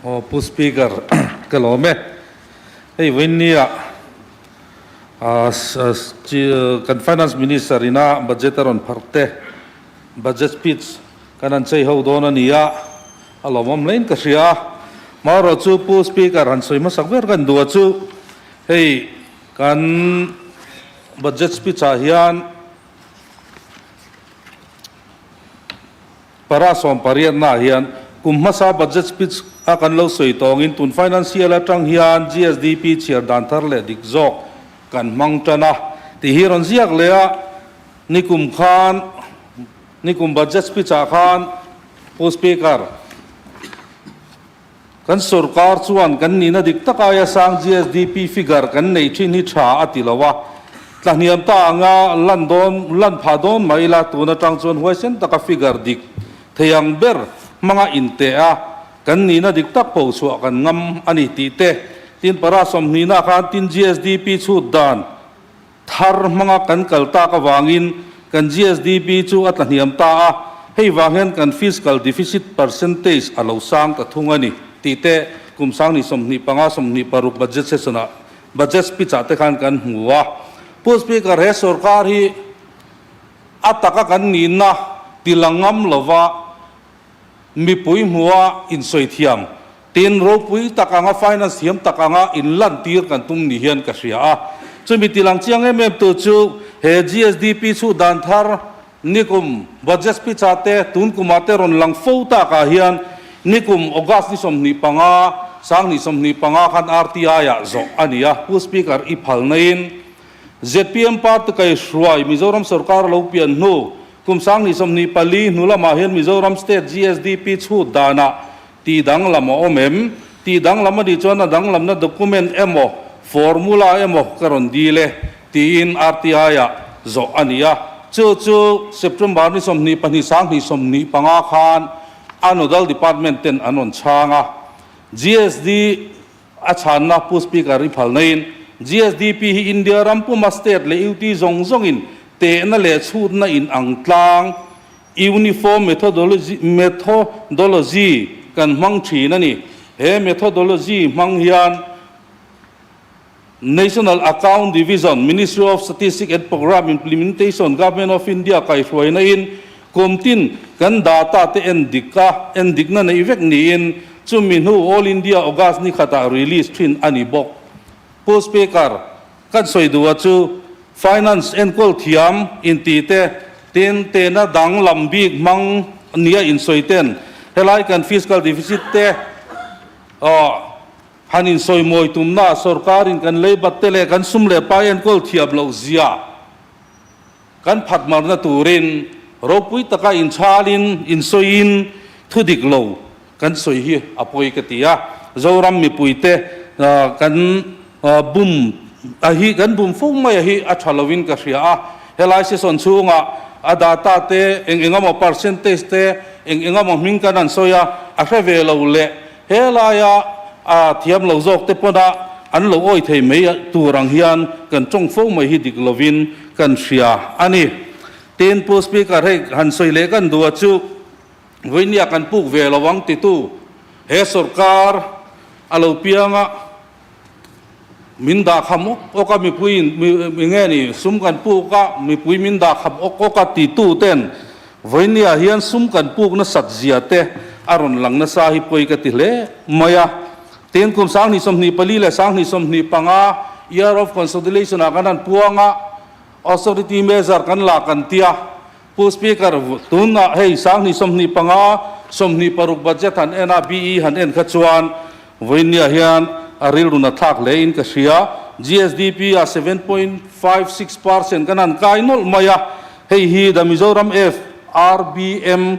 Aw Pu Speaker ka lawm e. Hei vawiinnia kan Finance Minister ina budget a rawn pharh te, budget speech kan han chei ho dawn a ni a, a lawmawm hlein ka hria a. Marawh chu Pu Speaker han sawi hmasak ber kan duh a chu hei kan budget speech ah hian Para 18 naah hian kum hmasa budget speech a kan lo sawi tawngin tun financial atang hian GSDP chhiar dan thar leh dik zawk kan hmang tan a tih hi rawn ziak leh a, nikum khan nikum budget speech ah khan Pu Speaker kan sorkar chuan kan nihna dik tak aia sang GSDP figure kan neih thin hi tha a ti lo a, tlahniam ta anga lan dawn lan phah dawn mai ila tun atang chuan huaisen taka figure dik thei ang ber hmanga inteh a kan nihna dik tak phochhuah kan ngam a ni tih te tin para 20 na khan tin GSDP chhut dan thar hmanga kan kal tak avangin kan GSDP chu a tlahniam ta a, hei vang hian kan fiscal deficit percentage a lo sang ta thung a ni tih te kum 2025 26 budget session-ah budget speech-ah te khan kan hmu a. Pu Speaker, he sorkar hi a taka kan nihna ti la ngam lova mipui hmua insawi thiam Tin, ropui tak anga finance thiam tak anga inlantir kan tum ni hian ka hria a. Chumi tilang chiang em em tu chu he GSDP chhuh dan thar nikum budget speech ah te tun kumah te rawn lang fo takah hian nikum August ni 25, 2025 khan RTI ah zawh a ni a. Pu Speaker, i phalna in zpm party kaihruai Mizoram sorkar lo pian hnu kum 2024 hnu lamah hian Mizoram state GSDP chhut danah Tih danglam a awm em? Tih danglam a nih chuan a danglamna document emaw, formula emaw ka rawn dil e, tiin RTI-ah zawh a ni a. Chu chu September ni 22 2025 khan a nodal department ten an rawn chhang a. GSD a chhanna Pu Speaker i phal naiin GSDP hi India ram puma state leh UT zawng zawngin tehna leh chhutna inang tlang Uniform methodology methodology kan hmang thin a ni. He methodology hmang hian National Account Division, Ministry of Statistics and Programme Implementation, Government of India kaihruaina in kum tin kan data te en dik a, en dikna neih vek niin chumi hnu All India August ni khatah release thin a ni bawk. Pu Speaker, Kan sawi duh a chu finance enkawl thiam inti te, tin tehna dang lam bik hmang nia insawi ten helai kan fiscal deficit te han insawi mawi tumna sorkarin kan leibat te leh kan sum leh pai enkawl thiam loh zia kan phat marna turin ropui taka inchhalin insawiin thu dik lo Kan sawi hi a pawi ka ti a, Zoram mipuite kan bum a hi kan bum fo mai a hi a tha lovin ka hria a, helai session chhungah a data te eng eng emaw percentage te eng eng emaw hming kan han sawi a, a hre ve lo leh helaia a thiam lo zawk te pawna an lo awi thei mai tur ang hian kan tawng fo mai hi dik lovin kan hria a ni. Tin, Pu Speaker hei han sawi leh kan duh a chu. Vawinia kan puk ve lo ang titu he sorkar a lo piang a, min dah kham awk awk a, mipui in mi nge ni sum kan puk a, mipui min dah kham awk awk a titu ten vawinia hian sum kan puk nasat zia te a rawn lang nasa hi pawi ka ti hle mai a. Tin, kum 2024 leh 2025 Year of Consolidation ah kan han puang a, Austerity measure kan la kan tia. Pu Speaker, tunah hei 2025, 26 budget han en a, BE han en kha chuan vawinia hian a rilru na thlak hle in ka hria. GSDP ah 7.56% kan han kai nawlh mai a, hei hi The Mizoram FRBM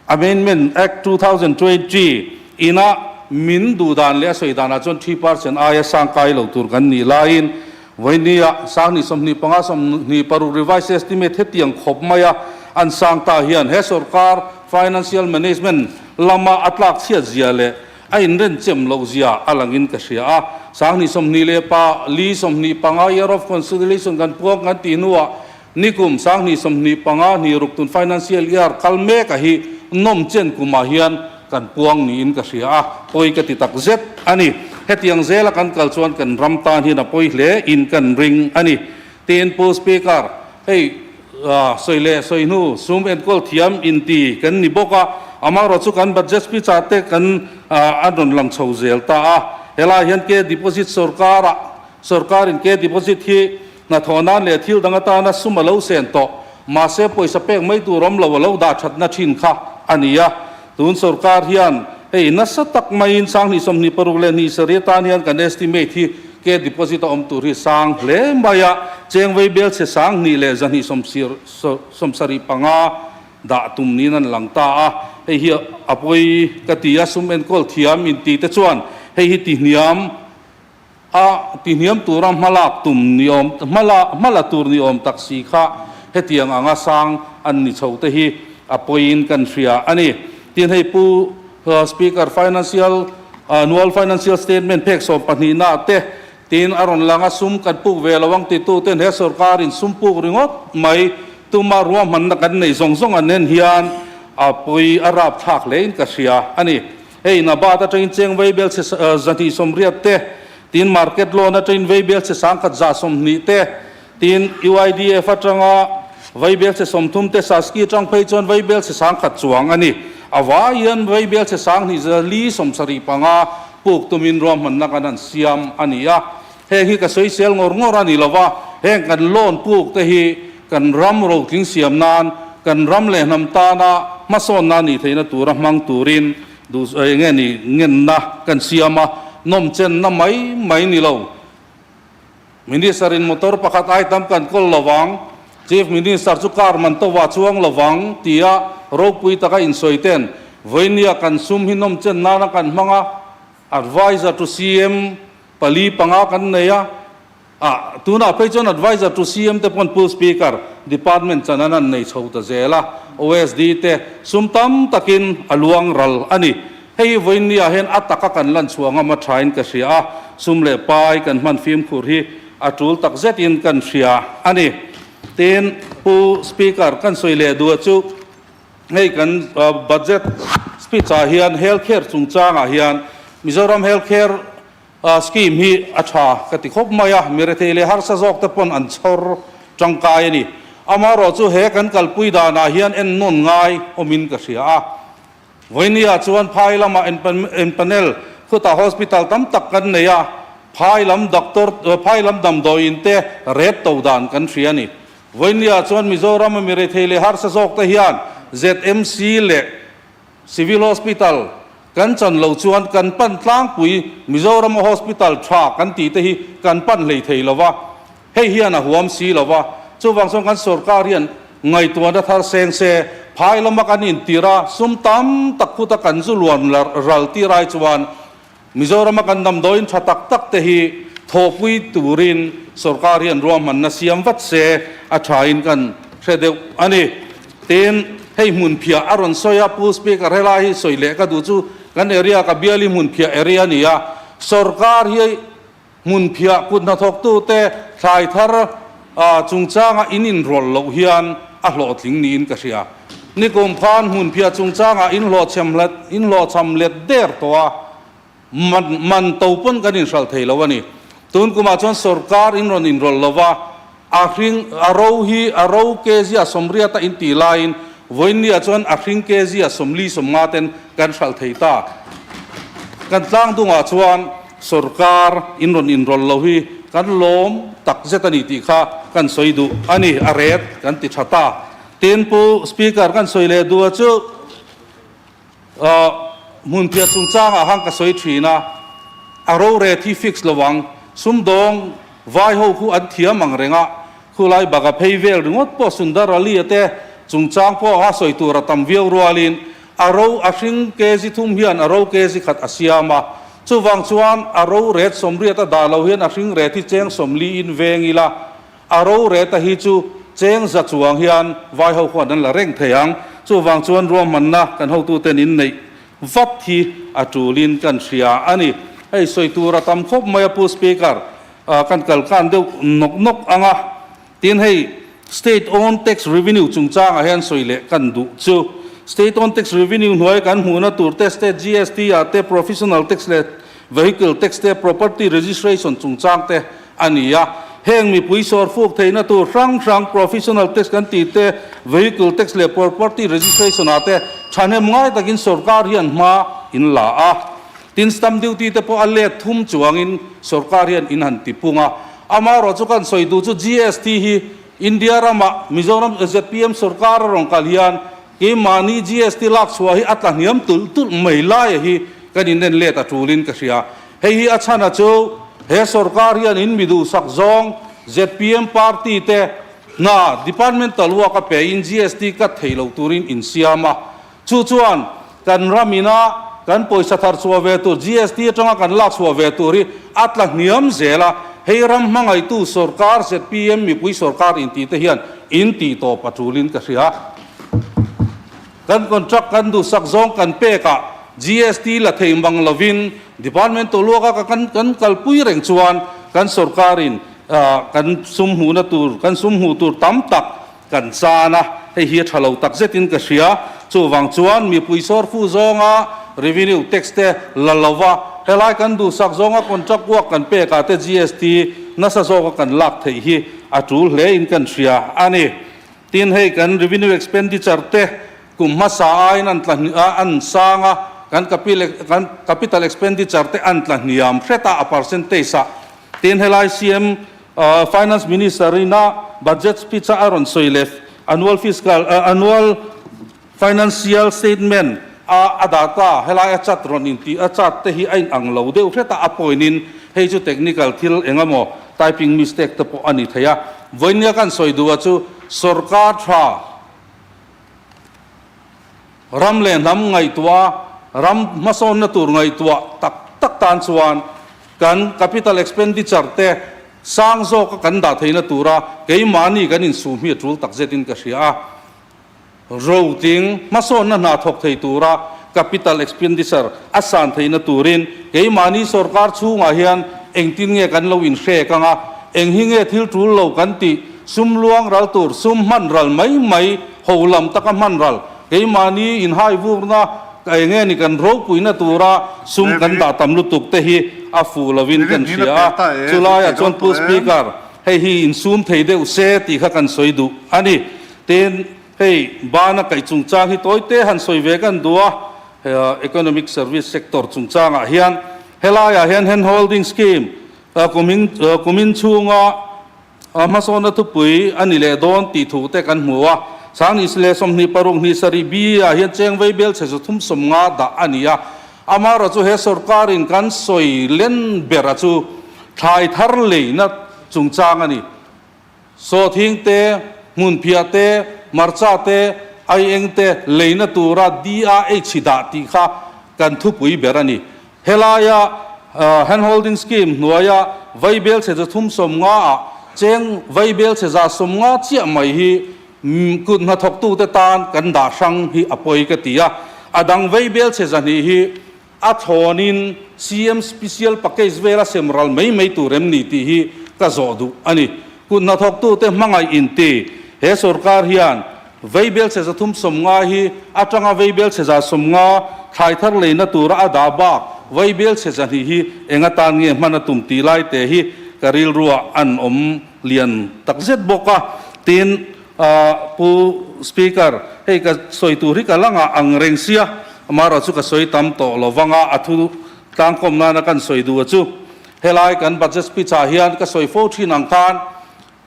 Amendment Act 2020 ina min duh dan leh a sawi danah chuan 3% aia sang kai lo tur kan nih laiin Vawinia 2025, 26 revised estimate hetiang khawp maia an sang ta hian he sorkar financial management lama a tlak chhiat zia leh a inrenchem loh zia a langin ka hria a. 2024, 25 year of consolidation kan puang kan tih hnuah nikum 2025, 26 tun financial year kal mek a hi nawm chen kumah hian kan puang niin ka hria a, pawi ka ti tak zet a ni. Hetiang zela kan kal chuan kan ram tan hian a pawi hle in kan ring a ni. Tin, Pu Speaker, hei sawi leh sawi hnu sum enkawl thiam inti kan ni bawk a, amaherawh chu kan budget speech ah te kan a rawn lang chho zel ta a. Helai hian ke deposit sorkar ah sorkar in ke deposit hi hnathawh nan leh thil dang atana sum a lo sen tawh, mahse pawisa pek mai tur awm lo a lo dah thatna thin kha a ni a. Tun sorkar hian hei nasa tak maiin 2026 leh hnih sarih atan hian kan estimate hi ke deposit a awm tur hi sang hle mai a, cheng vei bel chhe 2275 dah tum niin an lang ta a. Hei hi a pawi ka ti a, sum enkawl thiam inti te chuan hei hi tihniam A tihniam tura hmalak tum ni awm hmala hmala tur ni awm tak si kha hetiang anga sang an ni chho te hi a pawiin kan hria a ni. Tin hei Pu Speaker Financial Annual Financial Statement phek 12 na te tin a rawn lang a, sum kan puk ve lo ang titu ten he sorkarin sum puk ringawt mai tuma ruahmanna kan nei zawng zawng an en hian a pawi a rapthlak hlein ka hria a ni. Hei Nabat atangin cheng veibel chhe 280 te, tin market loan atangin veibel chhe 1120 te, tin UIDF atanga veibel chhe 30 te, Saski atang phei chuan veibel chhe 1000 chuang a ni. A vai hian veibel chhe 2475 puk tumin ruahmanna kan han siam a ni a. Heng hi ka sawisel ngawr ngawr a ni lo va, heng kan loan puk te hi kan ram rotling siam nan, kan ram leh hnam tana hmasawnna nih theihna tura hmang turin duh eng nge ni ngenna kan siam a, nawmchenna mai mai ni lo. Minister in motor pakhat ai tam kan kawl lo vang, Chief Minister chu car man to va chuang lo vang tia ropui taka insawi ten vawinia kan sum hi nawmchen nana kan hmang a, Adviser to CM pali panga kan nei a, ah tunah phei chuan Adviser to CM te pawn Pu Speaker Department chan an an nei chho ta zel a, OSD te sum tam takin a luang ral a ni. Hei hi vawiinniah hian a taka kan lan chhuah ngam a thain ka hria a, sum leh pai kan hman fimkhur hi a tul tak zetin kan hria a ni. Tin, Pu Speaker kan sawi leh duh chu Hei kan budget speech ah hian health care chungchang ah hian Mizoram health care scheme hi a tha ka ti khawp mai a, mi rethei leh harsa zawk te pawn an chhawr tangkai a ni. Amaherawh chu he kan kalpui dan ah hian ennawn ngai awmin ka hria a. Vawinia chuan phai lamah empanel khutah hospital tam tak kan nei a, phai lam doctor phai lam damdawiin te ret to dan kan hria a ni. Vawinia chuan Mizoram a mi rethei leh harsa zawk te hian ZMC leh Civil Hospital kan chan lo chuan kan pan tlangpui Mizoram a hospital tha kan tih te hi kan pan hlei thei lo va, hei hian a huam si lo va. Chuvang chuan kan sorkar hian ngaihtuahna thar seng se, phai lama kan intir a, sum tam tak khuta kan zu luan ral tir ai chuan Mizorama kan damdawiin tha tak tak te hi thawhpui turin sorkar hian ruahmanna siam vat se a thain kan hre deuh a ni. Tin, hei hmunphiah a rawn sawi a, Pu Speaker helai hi sawi leh ka duh chu kan area ka biali hmunphiah area a ni a, sorkar hi hmunphiah kut hnathawktute thlai thar chungchanga in inrawlh loh hian a hlawhtling niin ka hria. Nikum khan hmunphiah chungchangah inhlawhchham let der tawh a, man man to pawn kan inhralh thei lo a ni. Tun kumah chuan sorkar in rawn inrawlh lo va, a hring a ro hi a ro kg a 80 a intih laiin vawiinniah chuan a hring kg a 40 50 ten kan hralh thei ta. Kan tlang dungah chuan Sorkar in rawn inrawlh lo hi kan lawm tak zet a ni tih kha kan sawi duh a ni, a ret kan ti tha ta. Tin, Pu Speaker kan sawi leh duh a chu hmunphiah chungchangah khan ka sawi thin a, a roret hi fix lo ang, sumdawng vai ho khu an thiam ang reng a, khulai baka phei vel ringawt pawh Sundar Ali a te chungchang pawh a sawi tur a tam viau rualin A ro a hring kg thum hian a ro kg khat a siam a, chuvang chuan a ro ret 80 a dah lo hian a hring ret hi cheng 40 in veng ila, a ro ret a hi chu cheng 100 chuang hian vai ho khuan an la reng thei ang. Chuvang chuan ruahmanna kan hotuten in neih vat hi a tulin kan hria a ni. Hei sawi tur a tam khawp mai a Pu Speaker, kan kalkan deuh nawk nawk ang a. Tin hei State owned tax revenue chungchangah hian sawi leh kan duh chu. State own tax revenue hnuai kan hmuhna tur te, State GST ah te, Professional tax leh Vehicle tax te, Property registration chungchang te a ni a. Heng mipui sawr fuk theihna tur hrang hrang Professional tax kan tih te, Vehicle tax leh Property registration ah te thahnem ngai takin sorkar hian hma in la a. Tin, stamp duty te pawh a let thum chuangin sorkar hian in han ti pung a. Amaherawh chu kan sawi duh chu GST hi India ramah Mizoram zpm sorkar a rawn kal hian keimahni GST lak chhuah hi a tla hniam tulh tulh mai laia hi kan inen let a tulin ka hria. Hei hi a chhana chu he sorkar hian in mi duhsak zawng zpm party te hna departmental work a pe in GST cut thei lo turin in siam a. Chu chuan kan ram ina kan pawisa thar chhuah ve tur, GST atanga kan lak chhuah ve tur hi a tla hniam zel a, hei ram hmangaihtu sorkar zpm mipui sorkar intih te hian in tih tawp a tulin ka hria. Kan contract kan duhsak zawng kan pekah GST la thei mang lovin department tawluaka ka kan kan kalpui reng chuan kan sorkarin kan sum hmuhna tur kan sum hmuh tur tam tak Kan chan a, hei hi a tha lo tak zetin ka hria. Chuvang chuan mipui sawrfu zawnga revenue tax te la lova, helai kan duhsak zawnga contract work kan pek ah te GST nasa zawka kan lak theih hi a tul hle in kan hria a ni. Tin, hei kan revenue expenditure te kum hmasa aiin an tla an sang a, kan capital expenditure te an tla hniam hret a, a percentage ah. Tin, helai CM Finance Minister in a budget speech a a rawn sawi leh annual fiscal annual financial statement a a data helai a chat rawn intih a chat te hi a in ang lo deuh hret a, a point in hei chu technical thil eng emaw typing mistake te pawh a ni thei a. Vawinia kan sawi duh a chu sorkar tha Ram leh hnam ngaihtuah, ram hmasawnna tur ngaihtuah tak tak tan chuan kan capital expenditure te sang zawka kan dah theihna tura keimahni kan insuh hi a tul tak zetin ka hria a. Roting hmasawnna hna thawk thei tura capital expenditure a san theihna turin keimahni sorkar chhungah hian engtin nge kan lo inhrek ang a, eng hi nge thil tul lo kan tih, sum luang ral tur, sum hman ral mai mai, Ho lam taka hman ral, keimahni inhai vurna ka eng nge ni kan ropuina tura sum kan dah tam lutuk te hi a fuh lovin kan hria a, chulaiah chuan Pu Speaker, hei hi insum thei deuh se tih kha kan sawi duh a ni. Tin, hei bana kaih chungchang hi tawi te han sawi ve kan duh a, Economic Service Sector chungchangah hian helaiah hian Hand Holding Scheme kumin kumin chhunga A hmasawnna thupui a ni leh dawn tih thu te kan hmu a, Sangni leh 26 ni sarih B ah hian cheng vei bel chhe 350 dah a ni a. Amaherawh chu he sorkarin kan sawi len bera chu thlai thar leina chungchang a ni. Sawthing te, hmunphiah te, hmarcha te, aieng te leina tura DRH dah tih kha kan thupui ber a ni. Helaia Hand Holding Scheme hnuaia vaibel chhe 350 ah cheng vaibel chhe 150 chiah mai hi kut hnathawktute tan kan dah hrang hi a pawi ka ti a. A dang vaibel chhe 200 hi a thlawnin CM Special Package vela sem ral mai mai tur em ni tih hi ka zawh duh a ni. Kut hnathawktute hmangaih inti he sorkar hian Veibel chhe 350 hi atanga veibel chhe 150 thlai thar leina tura a dah bak veibel chhe 200 hi eng atan nge hman a tum tih lai te hi ka rilruah an awm lian takzet bawk a. Tin, Pu Speaker, hei ka sawi tur hi ka la ngah ang reng sia, amaherawh chu ka sawi tam tawh lo vang a, a thu tlangkawm nana kan sawi duh a chu helai kan budget speech ah hian ka sawi fo thin ang khan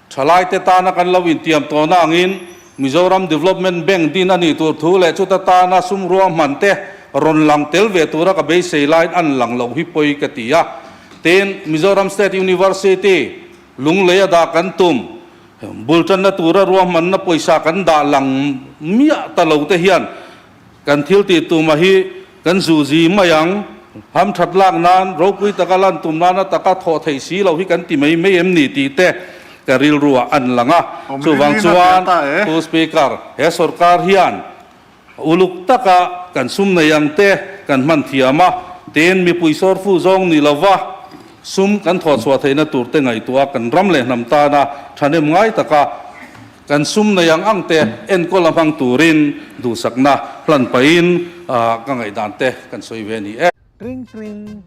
Thalaite tana kan lo intiam tawhna angin Mizoram Development Bank din a nih tur thu leh chuta tana sum ruahman te rawn lang tel ve tura ka beisei laiin an lang loh hi pawi ka ti a. Tin, Mizoram State University Lunglei a dah kan tum bul tanna tura ruahmanna pawisa kan dah lang miah ta lo te hian Kan thil tih tuma hi kan zuzi mai ang. Ham that lak nan, ropui taka lan tum nana taka thawh theih si lo hi kan ti mai mai em ni tih te ka rilruah an lang a. Chuvang chuan Pu Speaker, he sorkar hian uluk taka kan sum nei ang te kan hman thiam a, tin mipui sawrfu zawng ni lova sum kan thawhchhuah theihna tur te ngaihtuah kan ram leh hnam tana thahnem ngai taka. Kan sum nei ang ang te enkawl a hmang turin duhsakna hlan pahin ka ngaihdan te kan sawi ve a ni e. Tring tring.